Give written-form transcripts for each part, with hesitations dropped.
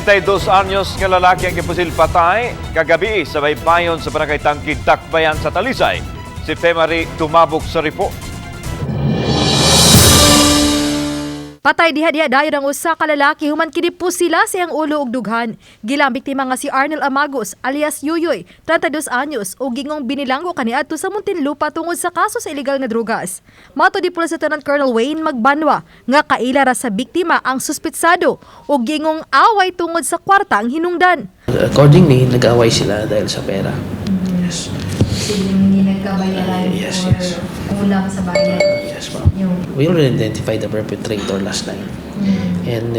32 anyos nga lalaki ang gipusil patay kagabi sa baybayon sa Barangay Tangke, Dakbayan sa Talisay. Si Femary Dumabok sa report. Patay diha-diha dayon ang usa ka lalaki human kini sila sa iyang ulo ug dughan. Gilang biktima nga si Arnel Amagos alias Yuyoy, 32 anyos, ug gingong binilanggo kaniadto sa Muntinlupa tungod sa kaso sa ilegal nga drugas. Mato di Police Lieutenant Colonel Wayne Magbanwa nga kaila ra sa biktima ang suspitsado ug gingong away tungod sa kwarta ang hinungdan. Accordingly, nag-away sila dahil sa pera. Yes. Yung hindi nagkabayaran or kulang sa bayad. Yes, ma'am. Yung We already identified the perpetrator last night. And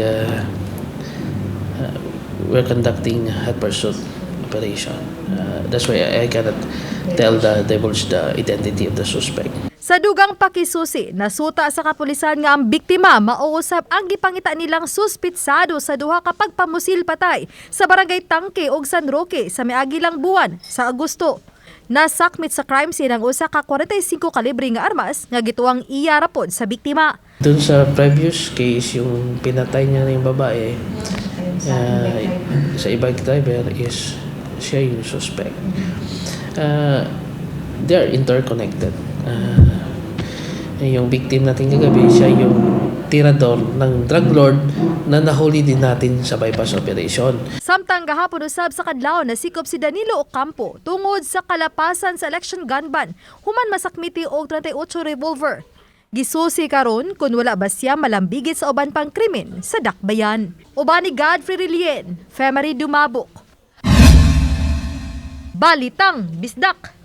we're conducting hot pursuit operation. That's why I cannot tell the divulge the identity of the suspect. Sa dugang pakisusi, nasuta sa kapulisan nga ang biktima mauusap ang gipangita nilang suspitsado sa duha ka pagpamusil patay sa Barangay Tangke ug San Roque sa miagilang buwan sa Agosto. Nasakmit sa crime scene ang usa ka 45 kalibre nga armas nga gituang iya rapod sa biktima. Doon sa previous case, yung pinatay niya na yung babae, sa e-bike driver is siya yung suspect. They are interconnected. Yung victim natin kagabi, siya yung tirador ng drug lord na nahuli din natin sa bypass operation. Samtang gahapon usab sa kadlawon, nasikop si Danilo Ocampo tungod sa kalapasan sa election gun ban human masakmiti og 38 revolver. Gisusi karon kung wala ba siya malambigit sa uban pang krimen sa Dakbayan. Uban ni Godfrey Relien, Femery Dumabok. Balitang Bisdak.